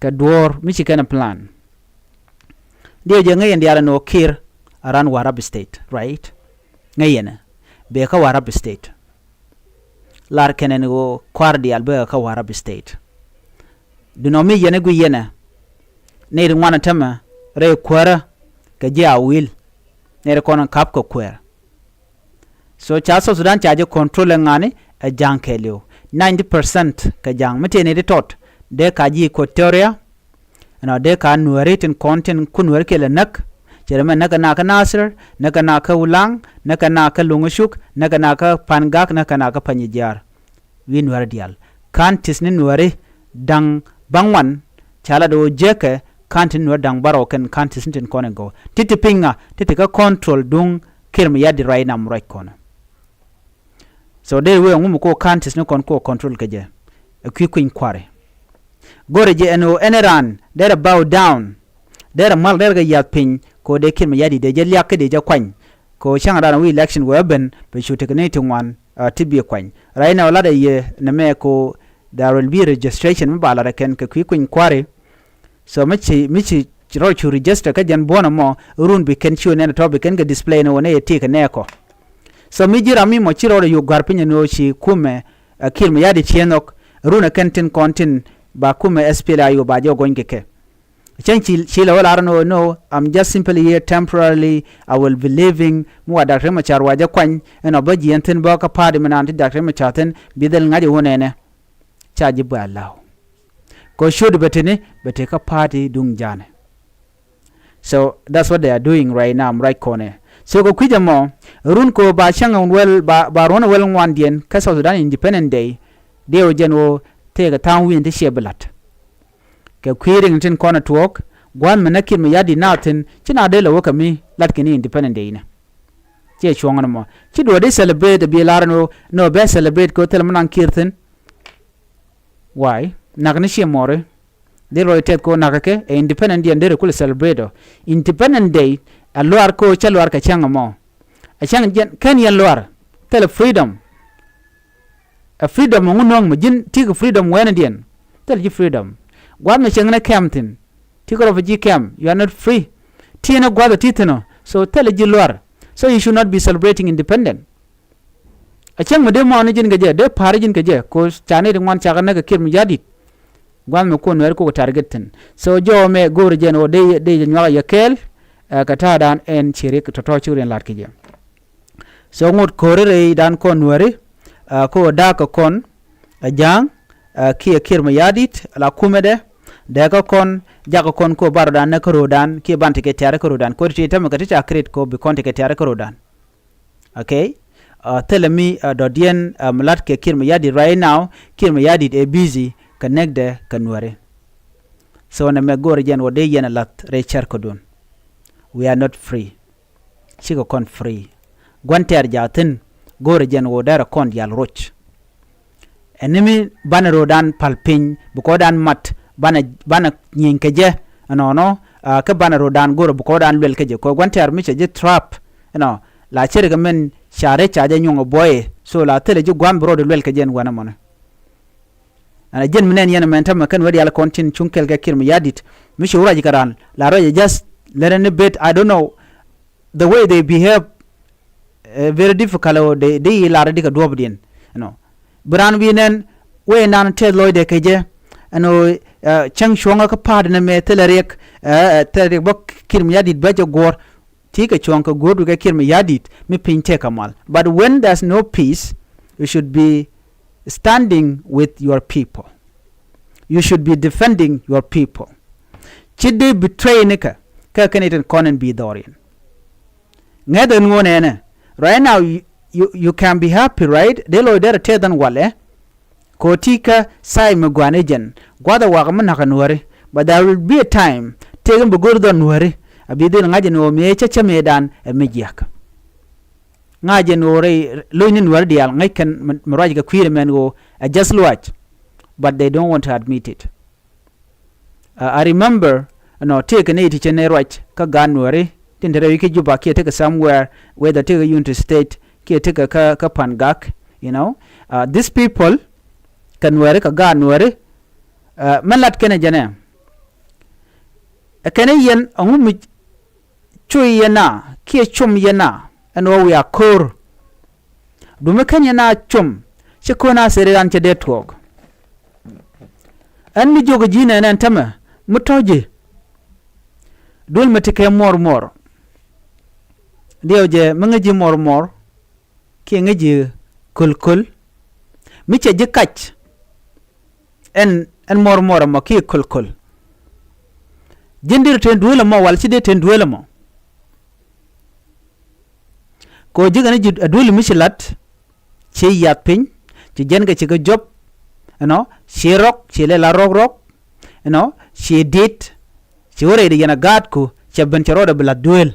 kɛ duɔ̱ɔ̱r mi ci kɛn ɛ plan. Diɛw jɛ ŋäc yɛn diaal ɛn ɣöö Kiir a run Warrap State, right? Ŋäc yɛn ɛ, bëë kä Warrap State. Lar kɛn ɛn ɣöö kua̱r diaal bëë kä Warrap State. Dunɔ mi yɛn ɛ guic yɛn ɛ, nɛy ti ŋuan ɛ tämɛ rɛy kuäärä kɛ ji̱ a wi̱i̱l, nɛy ti kɔn ɛ ka̱p kɛ kuäär. So ca South Sudan ca ji̱ control ɛ ŋa̱ni ɛ ja̱a̱ŋ kɛɛliw. Ninety percent kɛ ja̱a̱ŋ mi tëë ni ti tɔt dee ka ji̱ Equatoria. Ɛnɔ dee ka nuääri tin kɔn tin ku nuääri kɛɛl ɛ näk. Cɛ rɛ mɛ näk ɛ na kä Nasir, näk ɛ na kä Ulaŋ, näk ɛ na kä Luŋ Cuk, näk ɛ na kä Pangak, näk ɛ na kä Panyijiar. Wi̱i̱ nuääri diaal. Ka̱n ti̱th ni nuääri da̱ŋ bäŋuan ca lat ɣöö jekɛ counties ni wä da̱ŋ bärɔw kɛn counties ni tin kɔn in gɔw. Ti ti piny ŋa ti ti kä control duŋ Kiir Mayardit right now mi ruac kɔn. So dee wee ŋum ko counties ni kɔn ko control kɛ jɛ. Ɛ kui̱ kuiny kua̱ri. Go̱rɛ jɛ ɛn ɣöö ɛn raan derɛ bow down. Derɛ mal derɛ kɛ yath piny ko dee Kiir Mayardit dee jɛ liak kä dee jɛ kuany. Ko cäŋ raan wi̱i̱ election wee ben bɛ cu tekɛ ni ti ŋuan, uh, ti bi kuany. Right now latdɛ yɛ nɛ mɛ ko there will be registration mi ba latdɛ kɛn kɛ kui̱ kuiny kua̱ri. So mi ci, mi ci rɔ cu register kä jɛn buɔ̱n ɛmɔ run bi kɛn ci wä nɛn tɔ bi kɛn kɛ display ni wä nɛ yɛ ti kɛ nɛ kɔ. So mi ji̱ ram mi mɔ ci rɔ yuk gua̱r piny ni wä ci kumɛ, uh, Kiir Mayardit ciɛ nhɔk run ɛ kɛn tin kɔn tin ba kumɛ S P L A U ba jɛ gɔny kɛ kɛ. Cäŋ ci, ci lɛ wä lar ni wä no, I'm just simply here temporarily, I will be leaving. Mi wa Doctor Machar wa jɛ kuany ɛn ɔ bä jiɛn thin bä kä party mi naan ti Doctor Machar thin bi dhil ŋa̱c ɛ wä nɛnɛ. Ca ji̱ bä allow. Kɛ shot bɛ tini bɛ ti kä party duŋ janɛ. So that's what they are doing right now, right kɔnɛ. So kɛ kui̱c ɛmɔ run ko ba cäŋ wel ba, ba ruɔ̱n wel ŋuandiɛn kä South Sudan Independent Day. Dee wä jɛn wä tëëkɛ tha̱a̱ŋ wi̱n ti ciɛ bi la̱t. Kɛ kui̱ riŋ tin kɔn ɛ tuɔɔk gua̱a̱th mi nä Kiir Mayardit naath thi̱n ci na dee lɛ wä kɛ mi la̱t kɛ ni Independent Day inɛ. Ciɛ cuɔ̱ŋ ɛn ɛmɔ ci duɔ̱ɔ̱r di celebrate ɛ bi lar ɛn ɣöö nɔ bɛ celebrate kɛ ɣöö thilɛ mi naŋ Kiir thi̱n. Why? Nak ni ciɛ mɔri. Dee lɔc tɛth kɛ ɣöö nak kɛ ɛ Independent Day ɛn dee rɛ kulɛ celebrate ɔ. Independent Day ɛ luaar kɛ ɣöö cä luaar kɛ cäŋ ɛmɔ. Ɛ cäŋ jɛn kɛn yɛn luaar thilɛ freedom. Ɛ freedom ŋu nööŋ mi ji̱n ti̱i̱ kɛ freedom wɛɛnädiɛn. Thilɛ ji̱ freedom. Gua̱a̱th mi cieŋ ni kɛm thi̱n. Ti̱i̱ kɛ refugee camp, you are not free. Ti̱i̱ ni gua̱a̱th ɛ ti̱i̱ thi̱n ɔ. So thilɛ ji̱ luaar. So you should not be celebrating independent. A cäŋ mi dee mɔɔni ji̱n kɛ jɛ, dee pa̱a̱ri ji̱n kɛ jɛ, 'cause ca ni ti ŋuan cakɛ näk kɛ Kiir Mayardit. Gua̱a̱th mi kun Nuɛɛri kukɛ target thi̱n. So jɔw mɛ go̱o̱ri jɛn ɣöö dee, dee jɛ nyuak a yɛ kɛɛl, ɛ, kɛ ta̱a̱dan ɛn ci rik tɔ̱tɔ̱ ci riɛn la̱t kɛ jɛ. So ŋot ko̱ri rɛydan kɔn Nuɛri, ɛ, kä ɣöö da̱a̱k kɛ kɔn ɛ Ja̱a̱ŋ, ɛ, kiɛ Kiir Mayardit la kumɛdɛ. Dee kä kɔn jakä kɔn kä ɣöö ban rɔ̱dan näk kä ro̱o̱dan kiɛ ban tekɛ tiaarä kä ro̱o̱dan. Ko̱ri ti tämɛ kɛ ti ca create kɛ ɣöö bi kɔn tekɛ tiaarä kä ro̱o̱dan. Okay? Ɛ, thilɛ mi, ɛ, dɔ̱diɛn, ɛ, mi la̱t kɛ Kiir Mayardit right now, Kiir Mayardit ɛ busy kɛ näkdɛ kɛ Nuɛri. So nɛmɛ go̱o̱rɛ jɛn ɣöö dee yɛn ɛ la̱th rɛy cär kädun. We are not free. Cikɛ kɔn free. Gua̱n tɛɛr jaathin go̱o̱rɛ jɛn ɣöö derɛ kɔn diaal roc. Ɛn ni mi banɛ ro̱o̱dan pa̱l piny bi kɔɔdan mat banɛ, banɛ nyieny kɛ jɛ. Ɛnɔnɔ, ɛ, kä banɛ ro̱o̱dan go̱o̱rɛ bi kɔɔdan luɛl kä jɛ kɛ gua̱n tɛɛr mi cɛ ji̱ trap. Ɛnɔ la cɛ rikɛ mɛn ca rɛc ca jɛ nyuɔ̱ŋ ɛ buɔyɛ. So la thilɛ ji̱ gua̱n bi ro̱o̱di luɛl kä jɛ ɛn wänɛ mɔnɛ. Ɛn a jiɛn mi nɛn yɛn ɛmɛn tämɛ kɛn wä diaal kɔn tin cuŋ kɛl kɛ Kiir Mayardit mi ci wä ruac kɛ raan la ruac ɛ just lɛrɛ ni bet, I don't know the way they behave, ɛ, very difficult, ɔ, dee, dee yi lar di kɛ duɔ̱ɔ̱pdiɛn. You know, bi raan wi̱i̱ nɛn wee nan tɛth lɔcdɛ kɛ jɛ. Ɛn ɣöö, ɛ, cäŋ cuɔ̱ŋä kä pa̱a̱t nɛmɛ thilɛ riɛk, ɛ, ɛ, thilɛ riɛk bä Kiir Mayardit bä jɛ guɔ̱ɔ̱r. Ti kɛ cuɔ̱ŋ kɛ guɔ̱ɔ̱r du kɛ Kiir Mayardit mi piny tëë kɛ mal. But when there's no peace, you should be standing with your people. You should be defending your people. Ci dee betray ni kɛ kɛ kɛn itin kɔn in bi dhɔriɛn. Ŋäth ɛn ŋuɔ̱n ɛnɛ. Right now, you, you, you can be happy, right? Dee lɔc derɛ tɛth ɛn walɛ. Kɛ ɣöö ti kä say mi gua̱n ɛ jɛn gua̱th ɛ wakä mi na̱k ɛ Nuääri. But there will be a time tëëk in bi go̱r dhɔn Nuääri a bi dhil ŋa̱c ɛn ɣöö mëë cä cä mëëdan ɛ mi jiäk. Ŋa̱c ɛn ɣöö rɛy lo̱cni Nuääri diaal ŋäc kɛn mi, mi ruac kɛ kui̱r ɛmɛn ɣöö ɛ just luaac. But they don't want to admit it. Uh, I remember, you know, tëëkɛ nɛy ti cɛ nɛy ruac kä gaat Nuääri tin te rɛy wi̱c kä Juba kiɛ tekɛ somewhere, whether tekɛ Unity State kiɛ tekɛ kä, kä Pangak, you know. Uh, these people kɛ Nuääri kɛ gaat Nuääri, uh, mɛn lat kɛnɛ jɛnɛ. Ɛ kɛnɛ yɛn ɛŋu mi cuy yɛn na kiɛ cum yɛn na ɛn ɣöö wiaa ko̱o̱r. Duŋ mi ken yɛn a com ci ko̱n a seri ran cɛ dee tuɔɔk. Ɛn mi jiök ji̱ nɛn ɛn tämɛ mi tɔ̱ ji̱. Duel mi ti kɛ muɔr muɔr. Diɛw jɛ mi ŋäc ji̱ muɔr muɔr kiɛ ŋäc ji̱ köl köl. Mi cɛ ji̱ kac. Ɛn, ɛn muɔr muɔr ɛmɔ kiɛ köl köl. Ji̱n dee ten duel ɛmɔ wal ci dee ten duel ɛmɔ. Kɛ ɣöö ji̱ kɛn ji̱ a duel mi ci la̱t, ci yath piny, ci jɛn kɛ ci kɛ jɔp, you know, ci rɔk, ci lɛ la rɔk rɔk, you know, ci dit, Ti wä rɛy di yɛn a gaatku cɛ ben cɛ rɔɔdɛ bi la̱th duëël.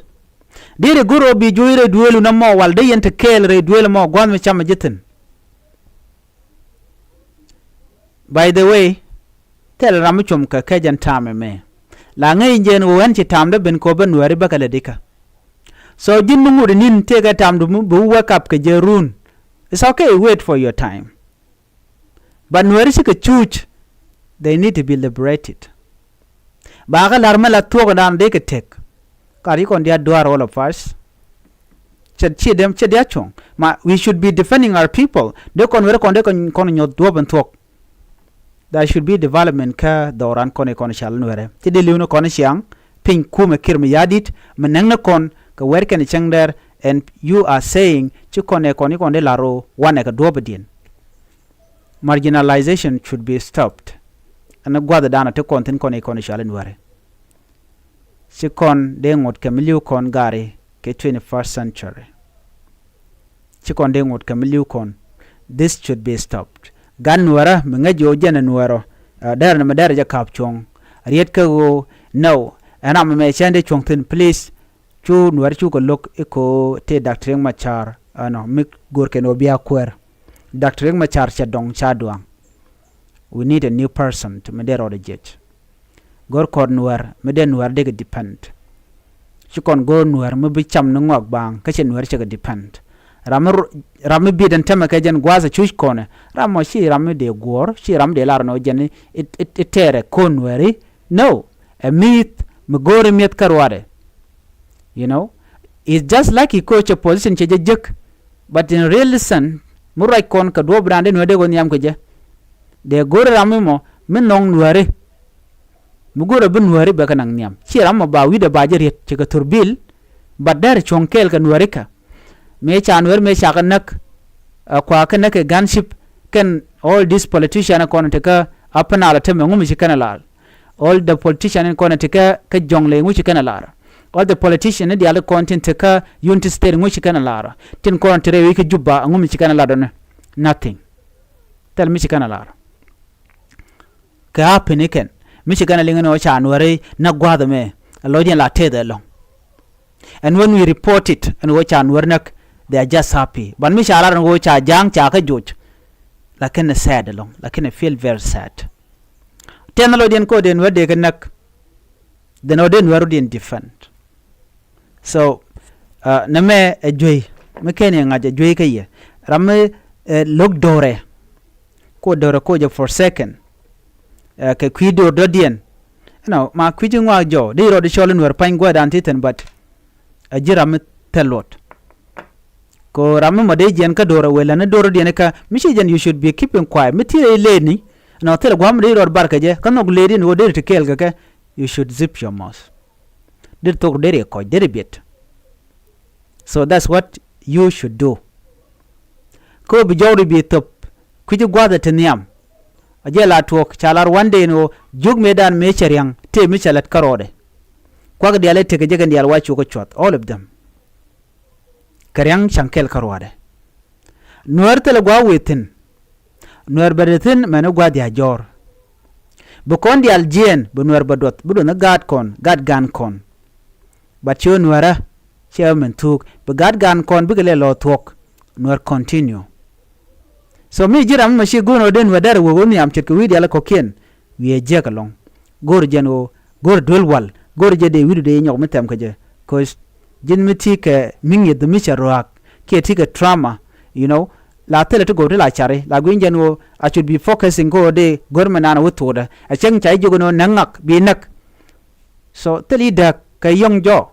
Deri go̱r ɣöö bi juɔ̱c rɛy duëëlu nɔmɔ wal dee yɛn te kɛɛl rɛy duëël ɛmɔ gua̱th mi cam mi ji̱ thi̱n. By the way, thilɛ ram mi com kɛ kɛ jɛn ta̱a̱m ɛmɛ. La ŋäc jɛn ɣöö ɛn ci ta̱a̱m dee ben kɛ ɣöö ben Nuääri bäkɛ lɛ di̱kä. So ji̱n mi ŋut inin tëëkɛ ta̱a̱mdu mi bi wä wake up kɛ jɛ run. It's okay, wait for your time. But Nuääri cikɛ cuuc, they need to be liberated. Ba kä la̱r mi la thuɔ̱k dan dee kɛ tek. Kar ci kɔn diaal duaar all of us. Cɛ ci dem cɛ diaal cuɔ̱ŋ. Ma we should be defending our people. Dee kɔn weri kɔn dee kɔn kɔn nyuɔth duɔ̱p in thuɔ̱k. There should be development kä dhɔran kɔn i̱ kɔn i̱ cal in wɛrɛ. Ci dee li̱w ni kɔn i̱ ciaŋ piny kumɛ Kiir Mayardit mi näŋ ni kɔn kɛ wɛr kɛn i̱ cäŋ dɛr. And you are saying ci kɔn ɛ kɔn i̱ kɔn dee la̱r ro wanɛ kɛ duɔ̱p i̱diɛn. Marginalization should be stopped. Ɛn gua̱th dan a ti kɔn thi̱n kɔn i̱ kɔn i̱ cal in wɛrɛ. Ci kɔn dee ŋot kɛ mi li̱w kɔn gari kɛ twenty-first century. Ci kɔn dee ŋot kɛ mi li̱w kɔn. This should be stopped. Gan Nuɛrä mi ŋäc ɣöö jɛn ɛ Nuɛrä. Dɛr ni mi dɛr jɛ ka̱p cuɔ̱ŋ. Riet kä ɣöö nɛw ɛn ram ɛmɛ cɛn dee cuɔ̱ŋ thi̱n, please. Cu Nuɛr cukɛ lo̱k i̱ ko̱ tëë Doctor Riek Machar ɛnɔ mi go̱r kɛn ɣöö bia kuɛɛr. Doctor Riek Machar cɛ dɔŋ ca duaŋ. We need a new person mi dee rɔɔdɛ jiɛc. Go̱r kɔn Nuɛr mi dee Nuɛr dee kɛ depend. Ci kɔn go̱r Nuɛr mi bi cam ni ŋɔak baaŋ kä cɛ Nuɛr cɛ kɛ depend. Ram mi ru- ram mi biet ɛn tämɛ kɛ jɛn gua̱a̱th ɛ cuc kɔnɛ. Ram mɔ ci ram mi dee guɔ̱ɔ̱r, ci ram mi dee lar nɔ jɛn i̱- i̱- i̱ tɛɛrɛ ko̱n Nuɛri. No, ɛ mi̱i̱th mi go̱o̱ri mi̱eth kä ruaadɛ. You know, it's just like i̱ ko̱ cɛ position cɛ jɛ jek. But in real sense, mi ruac kɔn kɛ duɔ̱ɔ̱p raan dee Nuɛr dee kɔn nhiam kɛ jɛ. Dee go̱o̱ri ram mi mɔ mi nhɔŋ Nuɛri. Mi go̱o̱rɛ bi Nuɛri bɛ kɛ naŋ nhiam. Ci ram mɔ ba wi̱cdɛ ba jɛ riet cɛ kɛ thurbil. But dɛr cuɔ̱ŋ kɛɛl kɛ Nuɛri kɛ. Mëë ca Nuɛr mëë ca kɛ näk. Ɛ kua kɛ näk kɛ gunship kɛn all these politician kɔn ti kä Upper Nile tämɛ ŋu mi ci kɛn ɛ lar. All the politician in kɔn ti kä kä Jonglei ŋu ci kɛn ɛ lar. All the politician in diaal kɔn tin ti kä Unity State ŋu ci kɛn ɛ lar. Tin kɔn ti rɛy wi̱c kä Juba ŋu mi ci kɛn ɛ lar dɔni. Nothing. Thil mi ci kɛn ɛ lar. Kɛ a pini kɛn mi ci kɛn a liŋ ni ɣöö ca Nuɛri näk gua̱a̱th ɛmɛ. Ɛ lɔcdiɛn la teth ɛlɔ̱ŋ. And when we report it ɛn ɣöö ca Nuɛri näk, they are just happy. But mi ca lar ɛn ɣöö ca Ja̱a̱ŋ ca kä joc. Lakin ɛ sad ɛlɔ̱ŋ. Lakin ɛ feel very sad. Tɛn lɔcdiɛn ko̱dɛ Nuɛr dee kɛ näk. Then ɔ dee Nuɛr rɔ̱diɛn defend. So nɛ mɛ ɛ juey mi kɛn i̱ ŋa̱c ɛ juey kä yɛ ram mi lo̱k do̱rɛ. Ko do̱rɛ ko jɛ forsaken. Kɛ kui̱ do̱r dɔ̱diɛn. Ɛnɔ ma kui̱ ji̱ ŋɔak jɔw dee rɔɔd i̱ cɔl i̱ Nuɛr pa̱ny gua̱a̱dan ti thi̱n, but ɛ ji̱ ram mi thil luɔt. Ko ram mi mɔ dee jiɛn kä do̱rɛ wëë lätni do̱r dɔ̱diɛn ikä mi ci jɛn you should be keeping quiet mi thilɛ i̱ leetni. Ɛnɔ thilɛ gua̱a̱m mi dee rɔɔd bar kɛ jɛ kä nhɔk leet in ɣöö dee ri ti kɛɛl kɛ kɛ. You should zip your mouth. Deri thok deri kɔc deri biet. So that's what you should do. Kä bi jɔwdi bi thop kui̱ci gua̱thɛ ti nhiam. A jɛ la tuɔɔk ca lar one day ni ɣöö jiök mëëdan mëë cɛ ria̱ŋ tëë mi cɛ lät kä rɔɔdɛ. Kuak diaal i̱ tekɛ jɛ kɛn diaal wa cukɛ cuɔth all of them. Kɛ ria̱ŋ ca̱ŋ kɛl kä ruaadɛ. Nuäär thilɛ gua̱a̱k wëë thi̱n. Nuäär bɛ dee thi̱n mɛn i̱ gua̱a̱th dia̱a̱ jɔ̱ɔ̱r. Bi kɔn diaal jiɛɛn bi nuäär bɛ duɔth bi duɔth ni gaat kɔn gaat gan kɔn. But ci ɣä nuäärä ci ɣä min thuuk bi gaat gan kɔn bikɛ lɛ lɔ thuɔ̱k. Nuäär continue. So mi ji̱ ram mi ma ci go̱o̱r ɣä dee nuäär dɛr wek ɣä nhiam ce̱tkɛ wi̱i̱ diaal kɔ̱kiɛn. Wi̱i̱ ɛ jiäk ɛlɔ̱ŋ. Go̱o̱r jɛn ɣöö go̱o̱r duel wal go̱o̱r jɛ dee wi̱i̱du dee nyɔk mi thɛm kɛ jɛ. Cause ji̱n mi ti kɛ mi ŋi̱eth mi cɛ ruaak kiɛ ti kɛ trauma. You know, la thilɛ ti go̱o̱r ti la cari la gui̱ny jɛn ɣöö I should be focusing kä ɣöö dee go̱o̱r mi naan ɛ wi̱i̱ thuɔɔdɛ ɛ cäŋ ca ji̱ jiök ɛn ɣöö näk ŋak bi näk. So thil i̱ dääk kɛ yɔ̱ŋ jɔɔ.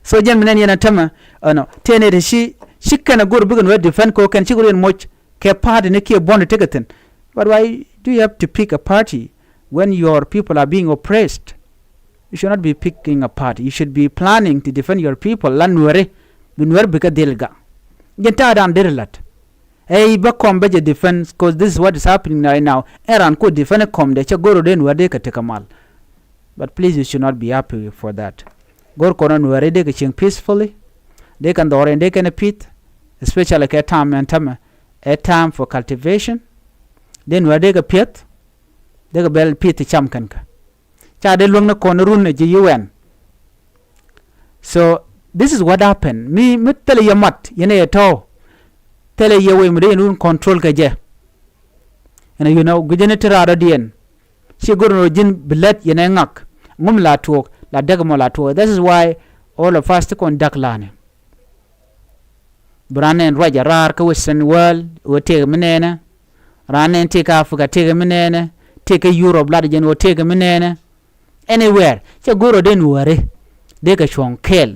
So jɛn mi nɛn yɛn a tämɛ ɛnɔ tëë nɛy ti ci ci kɛn a go̱r bikɛ nuɛ defend ko kɛn ci go̱r yɛn moc kɛ party ni kiɛ buɔ̱n ti tekɛ thi̱n. But why do you have to pick a party when your people are being oppressed? You should not be picking a party. You should be planning to defend your people. La nuɛri bi nuɛri bikɛ dhil gak. Jɛn ta̱a̱ dan deri la̱t. Ey bä kɔm bä jɛ defense cause this is what is happening right now. Ɛn ran ku defend kɔm dee cɛ go̱r ɔ dee nuɛr dee kɛ tekɛ mal. But please you should not be happy for that. Go̱r kɔn ɔ nuɛr dee kɛ cieŋ peacefully. Dee kɛn dhɔr in dee kɛn a pith. Especially kɛ time ɛn tämɛ. A time for cultivation. Dee nuɛr dee kɛ pieth. Dee kɛ bɛl pith cam kɛn kɛ. Ca dee luäŋ ni kɔn run ɛ ji̱ U N. So this is what happened. Mi mi thilɛ yɛ mat yɛn ɛ yɛ tɔ̱. Thilɛ yɛ wee mi dee yɛn run control kɛ jɛ. Ɛn ɛ you know gui̱cä ni ti raadɔ̱diɛn. Ci go̱r ni rɔ ji̱n bi lät yɛn ɛ ŋak. Ŋum la tuɔɔk la däk mɔ la tuɔɔk. This is why all of us ti kɔn da̱k la̱a̱ni. Bi raan nɛn ruac a raar kä Western world ɣöö tëëkɛ mi nɛɛnɛ. Raan nɛn tëëkɛ Africa tëëkɛ mi nɛɛnɛ. Tëëkɛ Europe lat jɛn ɣöö tëëkɛ mi nɛɛnɛ. Anywhere cɛ go̱r ɔ dee nuääri dee kɛ cuɔ̱ŋ kɛɛl.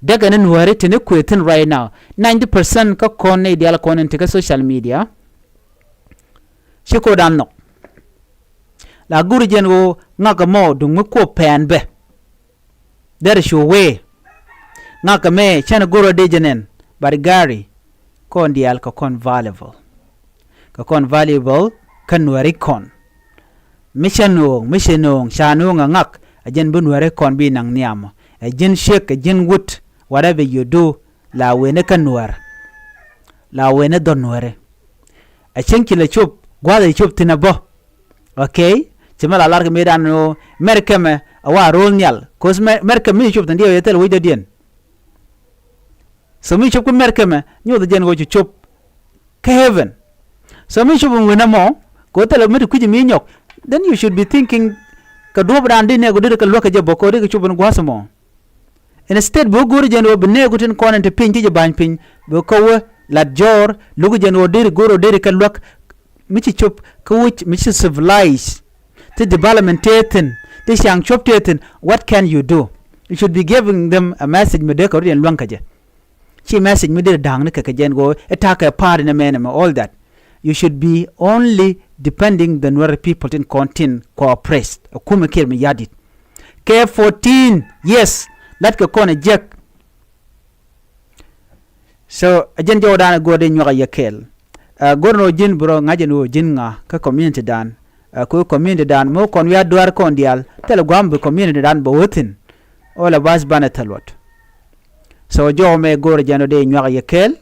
Dee kɛ ni nuääri te ni kuëë thi̱n right now. Ninety percent kä kɔn nɛy diaal kɔn in te kä social media. Ci ko̱dan nhɔk. La go̱r jɛn ɣöö ŋak ɛmɔ duŋ mi kuɔp pɛn bɛ. Derɛ cu wee ŋak ɛmɛ cɛn go̱r ɔ dee jɛ nɛn. But gari kɔn diaal kɛ kɔn valuable. Kɛ kɔn valuable kä nuääri kɔn. Mi cɛ no̱o̱ŋ mi cɛ no̱o̱ŋ ca no̱o̱ŋ ɛ ŋak. Ɛ jɛn bi nuääri kɔn bi naŋ nhiamɔ. Ɛ ji̱n ciek ɛ ji̱n wut. Whatever you do la wen ni kä nuäär. La wen ni dhɔr nuääri. Ɛ cieŋ ci lɛ cop gua̱a̱th ɛ cop thi̱n ɛ bä. Okay. Ci mɛ la lar kɛ mëëdan ni ɣöö mɛr kɛmɛ ɛ wa ro̱o̱l nhial. Cause mɛr kɛmɛ mi ci cop thi̱n diɛ ɣöö yɛ thil wecdädiɛn. So mi cop kä mɛr kɛmɛ nyoth jɛn ɣöö ci cop kä heaven. So mi cop in wen ɛmɔ kɛ ɣöö thilɛ mi ti kui̱c mi nyɔk. Then you should be thinking kɛ duɔ̱ɔ̱pdan di nɛɛk ɣöö deri kɛ luäk kɛ jɛ bä kɛ ɣöö deri kɛ cop in gua̱a̱th ɛmɔ. Instead bi wä go̱o̱ri jɛn ɣöö bi nɛɛku tin kɔn in te piny ti jɛ ba̱ny piny bi kä wä lat jɔɔr lo̱ki jɛn ɣöö deri go̱o̱r ɣöö deri kɛ luäk. Mi ci cop kä wi̱c mi ci civilize ti development tëë thi̱n ti ciaŋ cuɔ̱p tëë thi̱n. What can you do? You should be giving them a message mi dee kɛ rut yɛn luäŋ kɛ jɛ. Ci message mi deri da̱a̱ŋni kɛ kɛ jɛn ɣöö ɛ ta̱a̱ kɛ part in a mɛn ɛmɛ all that. You should be only depending the Nuer people tin kɔn tin kɔ oppressed. Ɛ kumɛ kiɛɛr mi ya̱di̱t kɛ fourteen years. La̱t kɛ kɔn ɛ jiäk. So ɛ jɛn jɔwdan ɛ go̱r di nyuak ɛ yɛ kɛɛl. Ɛ go̱r ni ɣöö ji̱n bi rɔ ŋa̱c ɛn ɣöö ji̱n ŋa kä community dan. Ɛ kui̱ community dan mi wä kɔn wi̱i̱ a duaar kɔn diaal thilɛ gua̱a̱m bi community dan bɛ wä thi̱n. All of us banɛ thil luɔt. So jɔw mɛ go̱r ɛ jɛn ɣöö di nyuak ɛ yɛ kɛɛl.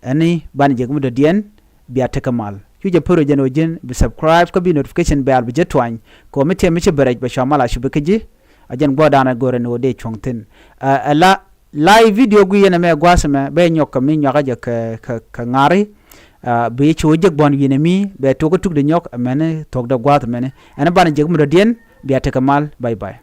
Ɛni banɛ jek mi dɔ̱diɛn bia tekɛ mal. Cu jɛ pär ɛ jɛn ɣöö ji̱n bi subscribe kä bi notification bell bi jɛ tuany. Kɛ ɣöö mi tiɛm mi ci bɛ rɛc bɛ cua mal a cupi kä ji̱. A jɛn gua̱a̱r da̱a̱n a go̱o̱rɛ ni ɣöö dee cuɔ̱ŋ thi̱n. Ɛ la live video gui yɛn ɛmɛ gua̱a̱th ɛmɛ bɛ nyɔk kɛ mi nyuakä jɛ kɛ kɛ ŋa̱ri. Bi ci wä jek buɔ̱n wi̱n ɛmi bɛ tuɔk kä tuk di nyɔk ɛmɛni thuɔ̱k dee gua̱a̱th ɛmɛni. Ɛn banɛ jek mi dɔ̱diɛn bia tekɛ mal. Bye bye.